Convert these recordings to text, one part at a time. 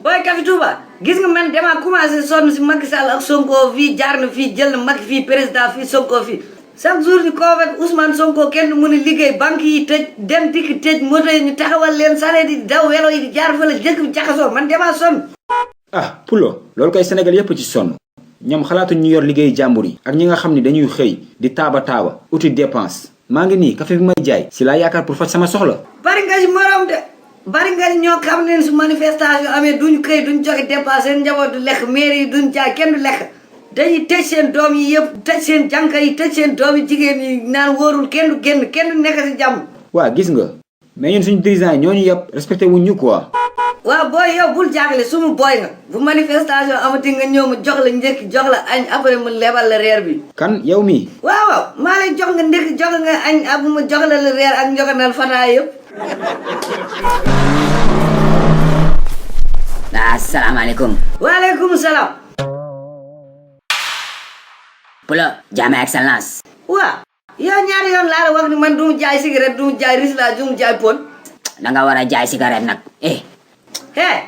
boy Café Touba gis nga man dama commencé sonn si Macky Sall ak Sonko fii jaar na fii jël na Macky fii président fii Sonko fii chaque jour ñu convoqué Ousmane Sonko kenn du mën a liggéey banque yi tëj dem dikk tëj moto yi ñu taxawal leen sareet yi daw welo yi jaar fa la jëkk bi jaxasoo man dama sonn. ah Pulo loolu koy Sénégal yépp ci sonn ñoom xalaatuñ ñu yor liggéey jàmbur yi ak ñi nga xam ne dañuy xëy di taaba uti dépense maa ngi nii café bi may jaay si laa yaakaar pour faj sama soxla. bari nga si morom de bari nga ñoo xam ne su manifestation amee duñu xëy duñ joxe dépense seen njaboot du lekk mairie yi duñ jaay kenn du lekk dañuy tëj seen doom yi yëpp tëj seen jànka yi tëj seen doom yi jigéen yi naan wóorul kenn du génn kenn du nekk si jàmm. waa gis nga mais ñun suñu dirigeant yi ñooñu yëpp respecté wuñ ñu quoi. waaw booy yow bul jaaxle sumu booy nga bu manifestation amati nga ñëw mu jox la njëkk jox la añ après mu lebal la reer bi. kan yow mii. waaw maa lay jox nga ndékki jox nga añ ab mu jox la reer ak njoganal fataa yëpp. Assalamualaikum. Waalaikumsalam. Pulo, Jama Excellence. Wah, ya ñaari yoon laa la wax ni man du jaay cigarette du jaay risla du jaay pon. Da nga wara jaay cigarette nak.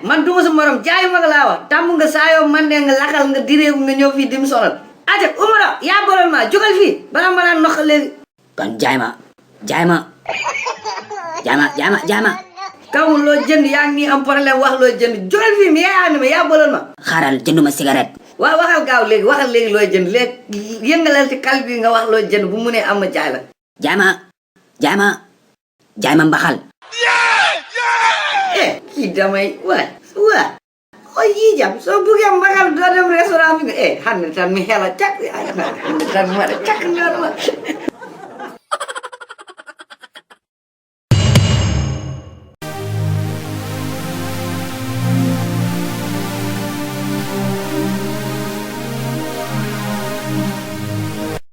Man du sa morom jaay ma la wax. Tam nga sayo man de nga lakal nga direew nga ñëw fi dim sonal. Aja Umaro, ya bolal ma jogal fi bala ma la nox léegi. Kon jaay ma. Jama. Kamu lo jënd yaa ngi am problème wax lo jënd jogal fi mi yaa ma yaa bolal ma. Xaaral jënduma cigarette. Waaw waxal gaaw léegi waxal léegi looy jënd léegi yëngalal ci kal bi nga wax loo jënd bu mu ne am ma jaay la. jaay ma mbaxal. Kii damay waa o yii jam soo buggee mbaxal doo dem restaurant bi nga xam ne tan mi xela cak mi wara cak loolu ma